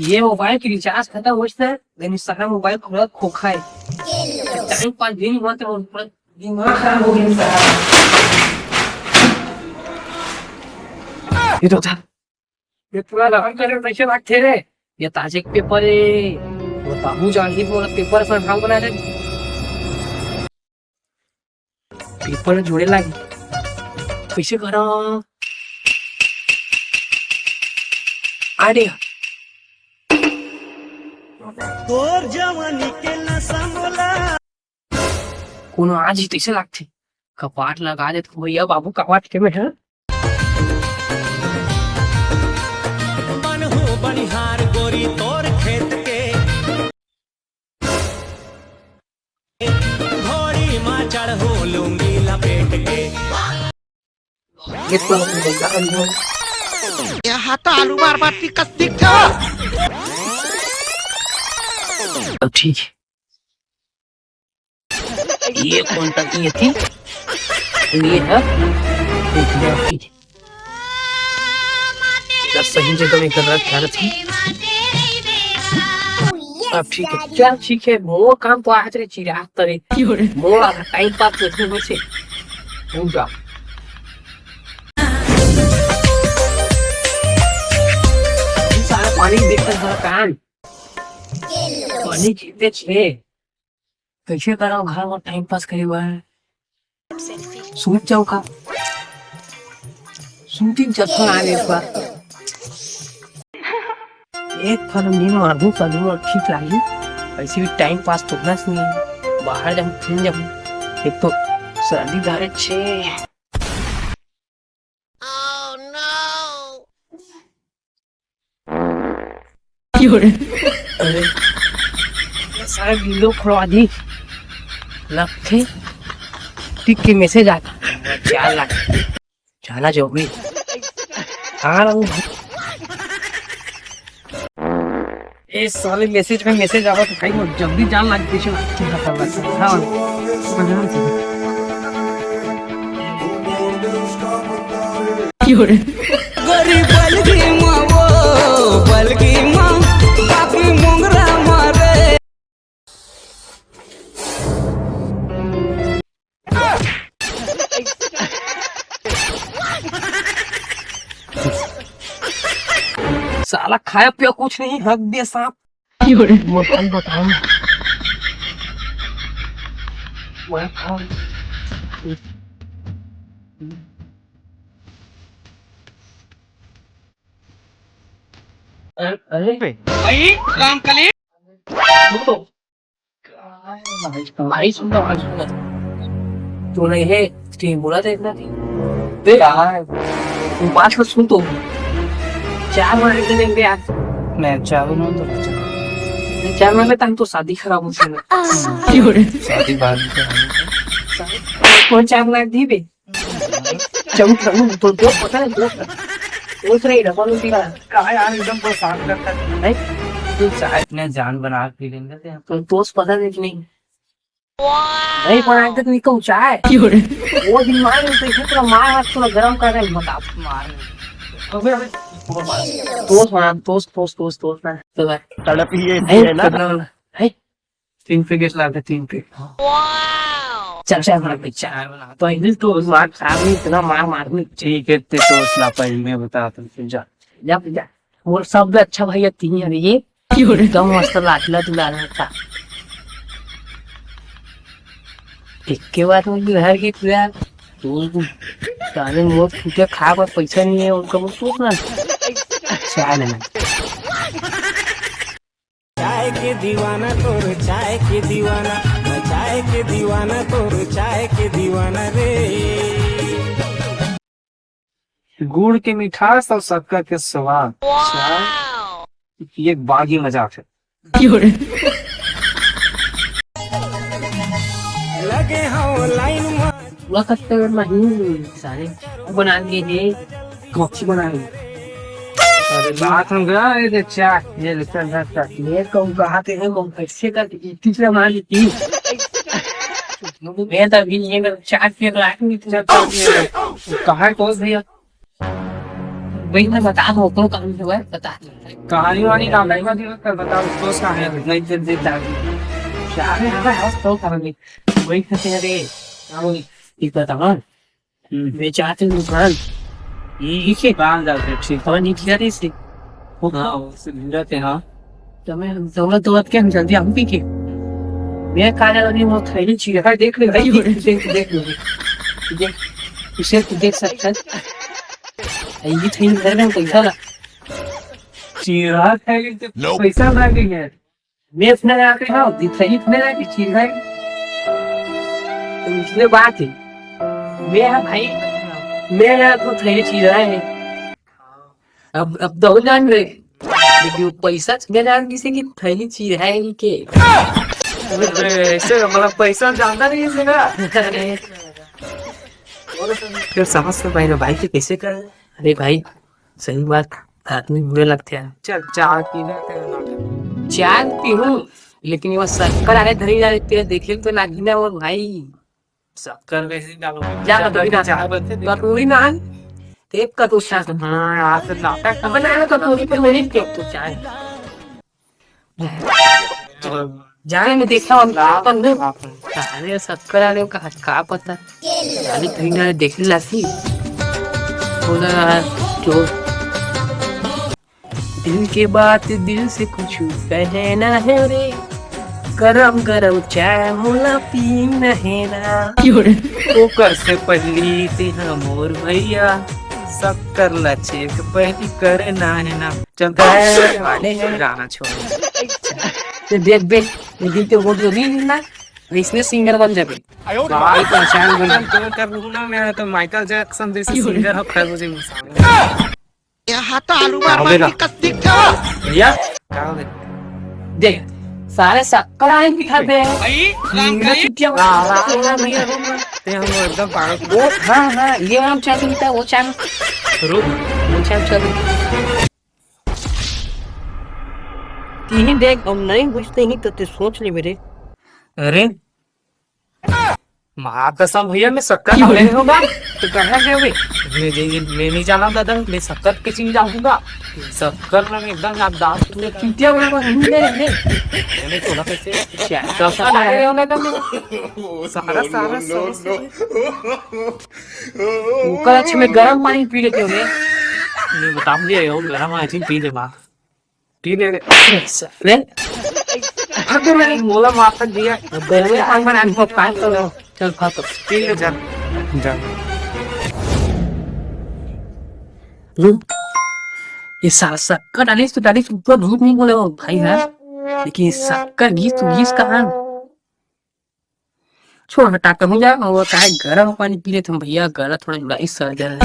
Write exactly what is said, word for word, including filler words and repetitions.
ये मोबाइल के रिचार्ज खतम होइस ना, लेकिन सारा मोबाइल पूरा खोखा हे। टाइम पास भी नहीं होता और पूरा दिमाग खराब हो गया सारा। ये तो था। ये पूरा लगन करे पैसे बात थे रे। ये ताजे के पेपर हे। वो बाबू जान ही पूरा पेपर पर भाव बना दे। पेपर जोड़े लागी। कैसे करा? आइडिया। तोर जवानी के नशा मोला। कोनो आज ही तैसे लागथे। कपाट लगा दे तो भैया बाबू कपाट के में है। बनहूँ बनिहार गोरी तोर खेत के। घोड़ी मा चढ़हूँ लुंगी लपेट के। ये तो हम लोग का अंदर। यहाँ तो आलू मार मार टिकस दिख था। अब ठीक है। ये कौन सा ये थी? ये है। ये थी। सही जगह में कर रखा थी। अब ठीक है, चल ठीक है, मोर काम तो आज रे चिराग तरे। मोर आज टाइम पास करने में से। पूजा। सारा पानी देखकर सारा काम। पानी जीते छे। कैसे करा घर में टाइम पास करे बर? सूत जाओ का? सूती जथन आ एक बार। एक फल नींद मारहूँ, कल मोर ठीक लागी। ऐसे भी टाइम पास तो होना नहीं। बाहर जाऊँ, फिर जाऊँ। एक तो सर्दी धारे छे। अरे, सारा विंडो खोलवा दी। लगथे। टिक के मैसेज आता। चार लाख। जाना जरूरी। हाँ, ए साले, मैसेज में मैसेज आवा तो कहीं जल्दी जान लग पीछे। हाँ। क्यों रे? गोरी बलगी माँ वो, बलगी माँ, बाकी मोंगरा मारे। साला खाया पिया कुछ नहीं, हक दिया सांप। मोर भाई बताओ। मैं खाऊं। अरे, अरे। भाई, राम कली। भाई सुन ना, भाई सुन ना। तू नहीं है, स्ट्रीम बोला था इतना थी। बे यार, तू बात तो सुन तो। चार मार के देंगे यार। मैं चार ना तो बचा। मैं चार मार में तो शादी खराब हो गई। शादी बाद में तो। कौन चार लाख दी बे? चौक रहूं तो दोस्त पता है, दोस्त। दोस्त रही ना, कौन सी बात? कहा यार, एकदम परेशान करता है। नहीं, तू चाहे अपने जान बना के पी लेंगे थे। तो दोस्त पता है कि नहीं? नहीं बनाए थे तो निकल चाहे। वो दिन मार तो इसे पूरा मार, हाथ पूरा गरम कर रहे हैं, बता मार। तो फिर दोस्त बना, दोस्त, दोस्त, दोस्त, दोस्त बना। तो भाई, तड़प ही ये नहीं है ना। करना वाला। है? तीन पे गेट लाते, तीन पे। चल, चल, बना के चाय बना। तो इंग्लिश तो मार खराब नहीं, इतना मार मार नहीं। ठीक है, ते तो हौसला पाई, मैं बता तुम, जा। जा, जा। वो सब भी अच्छा भैया, तीन है ये। एकदम मस्त लाटला तू लाना था। एक के बाद में घर की पूरा, तू, तू, साले मोर फूटे खा पर पैसा नहीं है, उनका वो सोचना। चाय लेना। चाय के दीवाना तोर, चाय के दीवाना, मैं चाय के दीवाना तोर, चाय के दीवाना रे। गुड़ के मिठास और शक्कर के स्वाद, चाय की एक बागी मजाक है। लगे हो लाइन में। पूरा कस्टमर नहीं सारे बना लिए हैं, कॉफी बना लिए। अरे बात हम गया, ये देख चाय, ये ले चल, चल, चल। ये कहूँ कहा के है, वो कैसे कर इतनी से मार दी। मैं तो अभी ये मेरे चाय पी रहा है, इतनी चल, चल, ये ले। कहाँ है कौन भैया? वही मैं बता दूं, ओकरो काम जो है, बता दूं। कहानी वानी का नहीं बता, बता, दोस्त का है, नहीं, दे, दे, दे। क्या है, हमारा हाउस तो कर ले। वही कहते हैं, "अरे, क्या बोली? ये बता, हाँ। हम्म। मैं चाहते हैं दुकान। ये, ये के बांध जाते हैं, ठीक। और नहीं किया रे इसे। वो हाँ, वो से ढूंढते हैं, हाँ।" तो मैं दौड़त, दौड़त के हम जल्दी हम पी के। मैं काले वाली वो थैली चीर, हाँ, देख ले भाई, देख, देख, देख, देख। देख, उसे तो देख सकता है। ये थैली घर में पैसा ला। चीरा थैली तो Nope। पैसा ला गई है। मैं अपने यहाँ पे, हाँ, ये थैली अपने यहाँ की चीर है। तो इसलिए बात है। मैं, हाँ भाई, मैं यहाँ तो थैली चीर रहा है। अब, अब तो जान रहे। लेकिन वो पैसा मेरे यार किसी की थैली चीर है इनके। अरे, ऐसे मतलब पैसा जानता नहीं इसे ना। फिर समझ से भाई, भाई के कैसे कर? अरे भाई, सही बात, आदमी बुरे लगते हैं। चल, चाय पीना तेरा नाटक। चाय पीहूँ, लेकिन वो शक्कर आने धरी जा रही है, देखे तो लागी ना वो भाई। शक्कर कैसे डालोगे? जा, शक्कर कटोरी की ना, चाय बनते देख। कटोरी ना, टेप का तो साथ। हाँ, आज तो नाटक अब ना, कटोरी पे मेरी टेप तो चाय। जाने में देखा हम अपन में। अरे शक्कर आने का, का पता। अरे तुम ना देख लासी। बोला जो दिल के बात दिल से कुछ कहना है रे, गरम गरम चाय मोला पीना है ना। क्यों रे? ओकर से पहली तेहा मोर भैया, शक्कर ला चेक पहली करना है ना। चलता है, गाना छोड़। तो देख, देख, ये दिन के वो जो रील ना, इसने सिंगर बन जाबे। भाई पहचान बन जाबे। तो कर लूँ ना, मैं तो माइकल जैक्सन जैसे सिंगर हो, खैर मुझे यहाँ तो आलू मार मार के कस दिख गया। भैया, क्या हो गया? देख, सारे शक्कर आने की खाते हैं। भाई, राम भाई। चुटिया। हाँ, हाँ, हाँ, भैया, ते हम एकदम पागल। वो, हाँ, हाँ, ये वाला चाय पीता है, वो चाय। रुक। वो चाय चल। तीन देख, हम नहीं बुझते ही तो तू सोच ले मेरे। अरे, माँ कसम भैया, मैं शक्कर खा ले हूँ ना। तो कहाँ गए वे? मैं, मैं, मैं नहीं जाना दादा, मैं शक्कर के चीज जाऊंगा। शक्कर में एकदम याददाश्त में चीटिया बना को हिंदी नहीं रे। मैंने थोड़ा कैसे शक्कर खा ले हो ना तुम। सारा, सारा, सारा, सारा। ओकर अच्छे में गरम पानी पी लेते हो रे। मैं बता दिया, वो गरम पानी पी ले माँ। पी ले रे। रे। अबे मैं मोला माफ कर दिया। अब गरम पानी बना के पानी कर लो। चल खा तो। पी ले, चल। जा। हम्म। ये साला शक्कर डालिस तो डालिस, ऊपर झूठ नहीं बोले वो भाई है। लेकिन ये शक्कर घिस तो घिस कहाँ? छोड़ हटा, कहूँ जा, वो काहे गरम पानी पी लेते हम भैया, गला थोड़ा जुड़ाई सर जा।